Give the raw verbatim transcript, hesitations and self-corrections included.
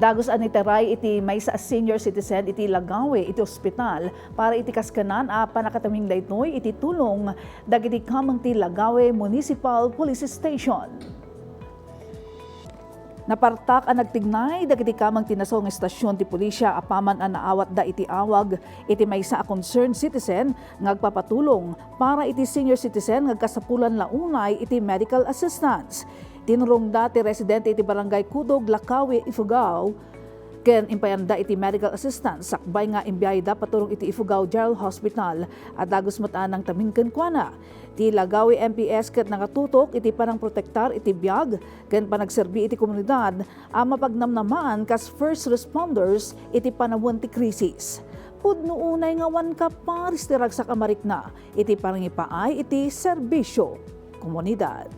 Dagus a naitaray iti maysa a senior citizen iti Lagawe iti ospital para iti kaskanan a pannakataming daytoy iti tulong dagiti kameng ti Lagawe Municipal Police Station. Napartak a nagtignay dagiti kameng ti nasaw nga estasyon ti pulisya apaman a naawatda iti awag iti maysa a concerned citizen nga agpapatulong para iti senior citizen nga agkasapulan la unay iti medical assistance. Tinurongda ti residente iti Barangay Kudog, Lakawi, Ifugao, ken impayanda iti medical assistance sakbay nga imbiayda paturong iti Ifugao General Hospital a dagus met a nangtamin kenkuana. Ti Lagawi M P S ket nakatutok iti panangprotektar iti biag ken panagserbi iti komunidad a mapagnamnamaan kas first responders iti panawen ti krisis. Pudno unay nga awan kaparis ti ragsak a marikna iti panangipaay iti serbisio komunidad.